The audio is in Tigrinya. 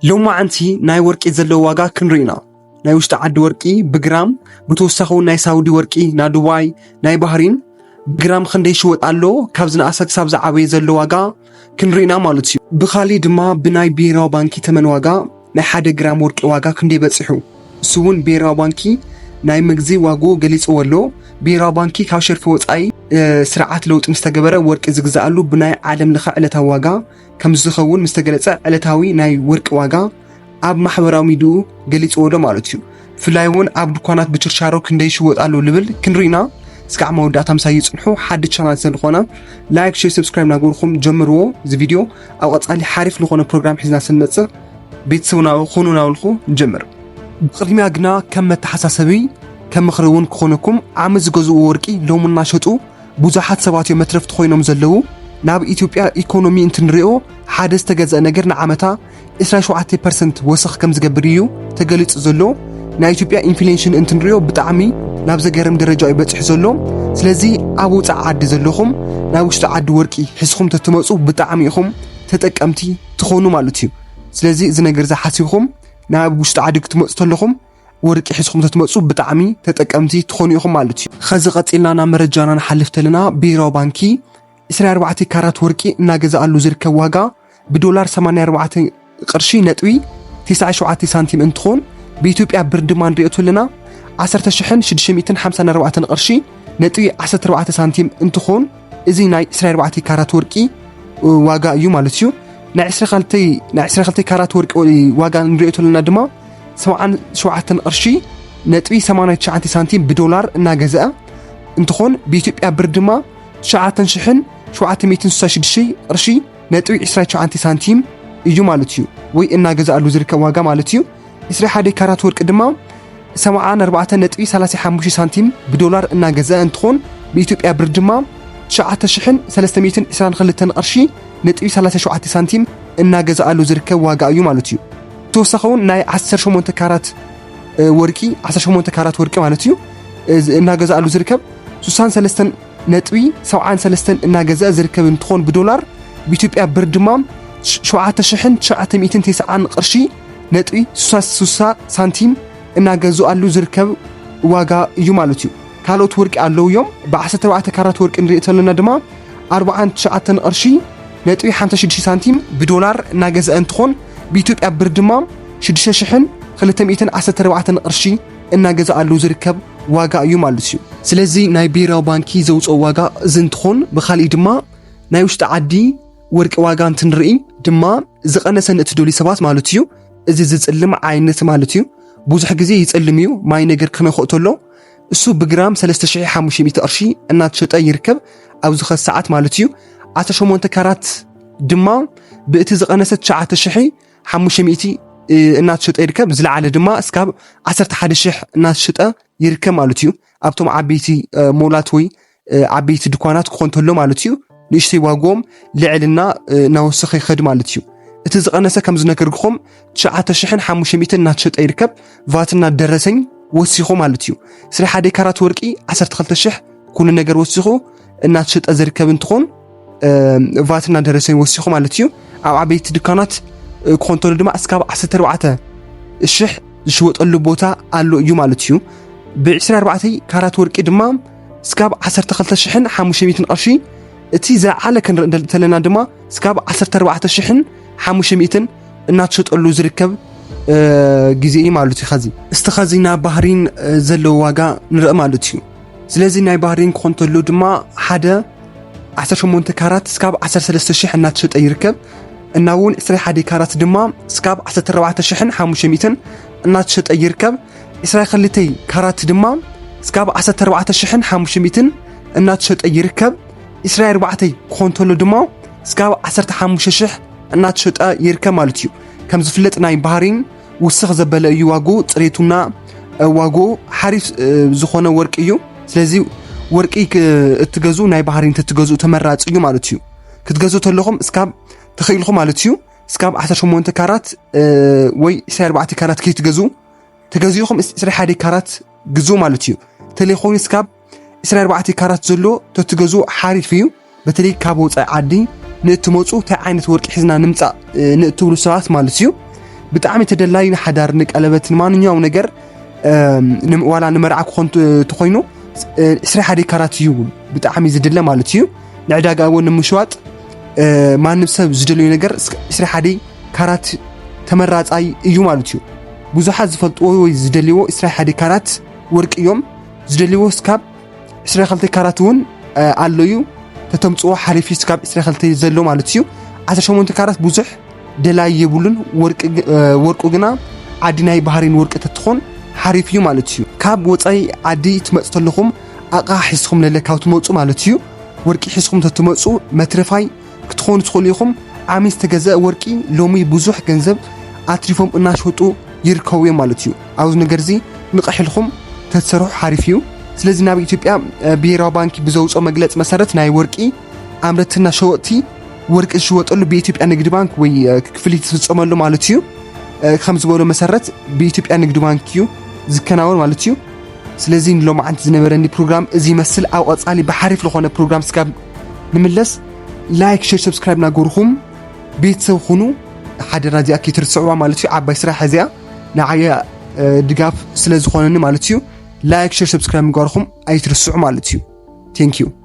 ሎማዓንቲ ናይ ወርቂ ዘለዎ ዋጋ ክንርኢ ኢና። ናይ ውሽጢ ዓዲ ወርቂ ብግራም፣ ብተወሳኺ እውን ናይ ሳውዲ ወርቂ፣ ናይ ዱባይ፣ ናይ ባህሪን ብግራም ክንደይ ይሽወጥ ኣሎ፣ ካብ ዝነኣሰ ክሳብ ዝዓበየ ዘሎ ዋጋ ክንርኢ ኢና ማለት እዩ። ብኻሊእ ድማ ብናይ ብሄራዊ ባንኪ ተመን ዋጋ ናይ ሓደ ግራም ወርቂ ዋጋ ክንደይ በፂሑ፣ እሱ እውን ብሄራዊ ባንኪ ናይ መግዚ ዋግኡ ገሊፅዎ ኣሎ። ብሄራዊ ባንኪ ካብ ሸርፊ ወፃኢ ስርዓት ለውጢ ምስተገበረ ወርቂ ዝግዛኣሉ ብናይ ዓለም ለኸ ዕለታዊ ዋጋ ከም ዝኸውን ምስተገለጸ ዕለታዊ ናይ ወርቂ ዋጋ ኣብ ማሕበራዊ ሚድኡ ገሊጽዎ ኣሎ ማለት እዩ። ብፍላይ እውን ኣብ ድኳናት ብችርቻሮ ክንደይ ይሽወጥ ኣሎ ልብል ክንርኢና እስካዕ መወዳእታ ምሳይ ይጽንሑ። ሓዲ ቻናል ስለዝኾነ ላይክ፣ ሼር፣ ሰብስክራይብ ናገርኩም ጀምርዎ። እዚ ቪድዮ ኣብ ቀጻሊ ሓሪፍ ዝኾነ ፕሮግራም ሒዝና ስንመጽእ ቤተሰብና ኩኑ ናብልኩ ንጀምር። ብቅድሚያ ግና ከም መተሓሳሰቢ ከም ምኽሪ እውን ክኾነኩም ዓሚ ዝገዝኡ ወርቂ ሎሚ እናሸጡ ብዙሓት ሰባት እዮም መትረፍቲ ኮይኖም ዘለዉ። ናብ ኢትዮጵያ ኢኮኖሚ እንትንሪኦ ሓደ ዝተገዝአ ነገር ንዓመታ ዕስራን ሸውዓተን ፐርሰንት ወሰኽ ከም ዝገብር እዩ ተገሊጹ ዘሎ። ናይ ኢትዮጵያ ኢንፍሌሽን እንትንሪኦ ብጣዕሚ ናብ ዘገርም ደረጃ እዩ በጺሑ ዘሎ። ስለዚ ኣብ ውጻእ ዓዲ ዘለኹም ናብ ውሽጢ ዓዲ ወርቂ ሒዝኹም ተትመጹ ብጣዕሚ ኢኹም ተጠቀምቲ ትኾኑ ማለት እዩ። ስለዚ እዚ ነገር እዚ ሓሲብኹም ናብ ውሽጢ ዓዲ ክትመጹ ተለኹም ወርቂ ሒዝኹም ተትመጹ ብጣዕሚ ተጠቀምቲ ትኾኑ ኢኹም ማለት እዩ። ኸዚ ቀጺልና ናብ መረጃና ንሓልፍ ተለና ብሄራዊ ባንኪ ዕስራን ኣርባዕተን ካራት ወርቂ እናገዛኣሉ ዝርከብ ዋጋ ብዶላር ሰማንያን ኣርባዕተን ቅርሺ ነጥቢ ተስዓን ሸውዓተን ሳንቲም እንትኾን ብኢትዮጵያ ብር ድማ ንሪኦ ተለና ዓሰርተ ሽሕን ሽዱሽተ ሚእትን ሓምሳን ኣርባዕተን ቅርሺ ነጥቢ ዓሰርተ ኣርባዕተ ሳንቲም እንትኾን እዚ ናይ ዕስራን ኣርባዕተን ካራት ወርቂ ዋጋ እዩ ማለት እዩ። ናይ ዕስራን ክልተን ናይ ዕስራን ክልተን ካራት ወርቂ ዋጋ ንሪኦ ተለና ድማ ሰብዓን ሸውዓተን ቅርሺ ነጥቢ ሰማንያን ትሽዓተን ሳንቲም ብዶላር እናገዝአ እንትኾን ብኢትዮጵያ ብር ድማ ትሽዓተ ሽሕን ሸውዓተ ሚእትን ስሳን ሽዱሽተ ቅርሺ ነጥቢ ዕስራን ትሽዓተን ሳንቲም እዩ ማለት እዩ። ወይ እናገዝኣሉ ዝርከብ ዋጋ ማለት እዩ። ዕስራን ሓደን ካራት ወርቂ ድማ ሰብዓን ኣርባዕተን ነጥቢ ሰላሳ ሓሙሽተ ሳንቲም ብዶላር እናገዝአ እንትኾን ብኢትዮጵያ ብር ድማ ትሽዓተ ሽሕን ሰለስተ ሚእትን ዕስራን ክልተን ቅርሺ ነጥቢ ሰላሳ ሸውዓተ ሳንቲም እናገዝኣሉ ዝርከብ ዋጋ እዩ ማለት እዩ። ተወሳኺ እውን ናይ ዓሰርተ ሸሞንተ ካራት ወርቂ ዓሰርተ ሸሞንተ ካራት ወርቂ ማለት እዩ እናገዝኣሉ ዝርከብ ሱሳን ሰለስተን ነጥቢ ሰብዓን ሰለስተን እናገዝአ ዝርከብ እንትኾን ብዶላር ብኢትዮጵያ ብር ድማ ሸውዓተ ሽሕን ትሽዓተ ሚእትን ተስዓን ቅርሺ ነጥቢ ሱሳ ሳንቲም እናገዝኣሉ ዝርከብ ዋጋ እዩ ማለት እዩ። ካልኦት ወርቂ ኣለዉ እዮም። ብ ዓሰርተ ኣርባዕተ ካራት ወርቂ ንሪኢ ተለና ድማ ኣርባዓን ትሽዓተን ቅርሺ ነጥቢ ሓምሳ ሽዱሽተ ሳንቲም ብዶላር እናገዝአ እንትኾን ብኢትዮጵያ ብር ድማ ሽዱሽተ ሽሕን ክልተ ሚእትን ዓሰርተ ኣርባዕተን ቅርሺ እናገዝኣሉ ዝርከብ ዋጋ እዩ ማለት እዩ። ስለዚ ናይ ብሄራዊ ባንኪ ዘውፅኦ ዋጋ እዚ እንትኾን ብኻሊእ ድማ ናይ ውሽጢ ዓዲ ወርቂ ዋጋ እንትንርኢ ድማ ዝቐነሰ ንእትደልዩ ሰባት ማለት እዩ። እዚ ዝፅልም ዓይነት ማለት እዩ። ብዙሕ ግዜ ይፅልም እዩ። ማይ ነገር ክነኽኦ ተሎ እሱ ብግራም ሰለስተ ሽሕ ሓሙሽተ ሚእቲ ቅርሺ እናተሸጠ ይርከብ ኣብዚ ኸዚ ሰዓት ማለት እዩ። ዓሰርተ ሸሞንተ ካራት ድማ ብእቲ ዝቐነሰ ትሽዓተ ሽሕ ሓሙሽተ ሚእቲ እናተሸጠ ይርከብ። ዝለዓለ ድማ እስካብ ዓሰርተ ሓደ ሽሕ እናተሸጠ ይርከብ ማለት እዩ። ኣብቶም ዓበይቲ ሞላት ወይ ዓበይቲ ድኳናት ክኾን ተሎ ማለት እዩ። ንእሽተይ ዋግኦም ልዕልና እናወሰኸ ይኸድ ማለት እዩ። እቲ ዝቐነሰ ከም ዝነገርኩኹም ትሽዓተ ሽሕን ሓሙሽተ ሚእትን እናተሸጠ ይርከብ። ቫትና ደረሰኝ ወሲኹ ማለት እዩ። ዕስራን ሓደን ካራት ወርቂ ዓሰርተ ክልተ ሽሕ ኩሉ ነገር ወሲኹ እናተሸጠ ዝርከብ እንትኾን ቫትና ደረሰኝ ወሲኹ ማለት እዩ። ኣብ ዓበይቲ ድኳናት ክኾን ተሎ ድማ እስካብ ዓሰርተ ኣርባዕተ ሽሕ ዝሽወጠሉ ቦታ ኣሎ እዩ ማለት እዩ። ብ ዕስራን ኣርባዕተን ካራት ወርቂ ድማ እስካብ ዓሰርተ ክልተ ሽሕን ሓሙሽተ ሚእትን ቅርሺ እቲ ዝለዓለ ክንርኢ እንተለና ድማ እስካብ ዓሰርተ ኣርባዕተ ሽሕን ሓሙሽተ ሚእትን እናተሸጠሉ ዝርከብ ግዜ እዩ ማለት እዩ። ኸዚ እስቲ ኸዚ ናብ ባህሪን ዘለዎ ዋጋ ንርኢ ማለት እዩ። ስለዚ ናይ ባህሪን ክኾን ተሎ ድማ ሓደ ዓሰርተ ሸሞንተ ካራት እስካብ ዓሰርተ ሰለስተ ሽሕ እናተሸጠ ይርከብ። እና እውን ዕስራን ሓደን ካራት ድማ እስካብ ዓሰርተ ኣርባዕተ ሽሕን ሓሙሽተ ሚእትን እናተሸጠ ይርከብ። ዕስራን ክልተን ካራት ድማ እስካብ ዓሰርተ ኣርባዕተ ሽሕን ሓሙሽተ ሚእትን እናተሸጠ ይርከብ። ዕስራን ኣርባዕተን ክኾን ተሎ ድማ እስካብ ዓሰርተ ሓሙሽተ ሽሕ እናተሸጠ ይርከብ ማለት እዩ። ከም ዝፍለጥ ናይ ባህሪን ውስኽ ዘበለ እዩ ዋግኡ፣ ፅሬቱና ዋግኡ ሓሪፍ ዝኾነ ወርቂ እዩ። ስለዚ ወርቂ እትገዝኡ ናይ ባህሪን ተትገዝኡ ተመራፂ እዩ ማለት እዩ። ክትገዝኡ ተለኹም እስካብ ተኽኢልኹም ማለት እዩ እስካብ ዓሰርተ ሸሞንተ ካራት ወይ ዕስራን ኣርባዕተን ካራት ከይትገዝኡ ተገዚእኹም ዕስራን ሓደን ካራት ግዙ ማለት እዩ። ተለይኮይኑ እስካብ ዕስራን ኣርባዕተን ካራት ዘሎ ተትገዝኡ ሓሪፍ እዩ። በተለይ ካብ ወፃኢ ዓዲ ንእትመፁ እንታይ ዓይነት ወርቂ ሒዝና ንምፃእ ንእትብሉ ሰባት ማለት እዩ። ብጣዕሚ ተደላዩ ንሓዳር፣ ንቀለበት፣ ንማንኛውም ነገር፣ እም፣ ንም-፣ ዋላ ንመርዓ ክኾን ት-፣ ተኾይኑ፣ እ፣ ዕስራ ሓደ ካራት እዩ ብጣዕሚ ዝድለ ማለት እዩ። ንዕዳጋ እውን ንምሽዋጥ፣ እ፣ ማንም ሰብ ዝደለዩ ነገር እስከ ዕስራ ሓደ ካራት ተመራጻይ እዩ ማለት እዩ። ብዙሓት ዝፈልጥዎ ወይ ዝደልይዎ ዕስራ ሓደ ካራት ወርቂ እዮም። ዝደልይዎ እስካብ ዕስራ ክልተ ካራት እውን፣ እ፣ ኣሎ እዩ። ተተምጽዎ ሓሪፍ እዩ፣ እስካብ ዕስራ ክልተ ዘሎ ማለት እዩ። ዓሰርተ ሸሞንተ ካራት ብዙሕ ደላይ የብሉን። ወርቂ ግ-፣ እ፣ ወርቁ ግና ዓዲ ናይ ባህሬን ወርቂ ተትኾን ሓሪፍ እዩ ማለት እዩ። ካብ ወጻኢ ዓዲ ትመጽ ተለኹም ኣቕሓ ሒዝኩም ለለ ካብ ትመጹ ማለት እዩ። ወርቂ ሒዝኩም ተትመጹ መትረፋይ ክትኾኑ ትኽእሉ ኢኹም። ዓሚ ዝተገዘአ ወርቂ ሎሚ ብዙሕ ገንዘብ ኣትሪፎም እናሸጡ ይርከቡ እዮም ማለት እዩ። ኣብዚ ነገር እዚ ንቕሕ ኢልኩም ተትሰርሑ ሓሪፍ እዩ። ስለዚ ናብ ኢትዮጵያ፣ እ፣ ብሄራዊ ባንክ ብዘውፅኦ መግለፂ መሰረት ናይ ወርቂ ኣምረትና ሸወጥቲ ወርቂ ዝሽወጠሉ ብኢትዮጵያ ንግዲ ባንክ ወይ፣ እ፣ ክፍሊት ዝፍፀመሉ ማለት እዩ። እ፣ ከም ዝበሎ መሰረት ብኢትዮጵያ ንግዲ ባንክ እዩ ዝከናወን ማለት እዩ። ስለዚ ንሎማዓንቲ ዝነበረኒ ፕሮግራም እዚ ይመስል። ኣብ ቀፃሊ ብሓሪፍ ዝኾነ ፕሮግራም ስጋብ ንምለስ ላይክ፣ ሼር፣ ሰብስክራይብ ናገርኹም ቤተሰብ ኩኑ። ሓደራ እዚኣ ከይትርስዕዋ ማለት እዩ። ዓባይ ስራሕ እዚኣ ንዓያ፣ እ፣ ድጋፍ ስለ ዝኾነኒ ማለት እዩ። ላይክ፣ ሼር፣ ሰብስክራይብ ምግባርኹም ኣይትርስዑ ማለት እዩ። Thank you።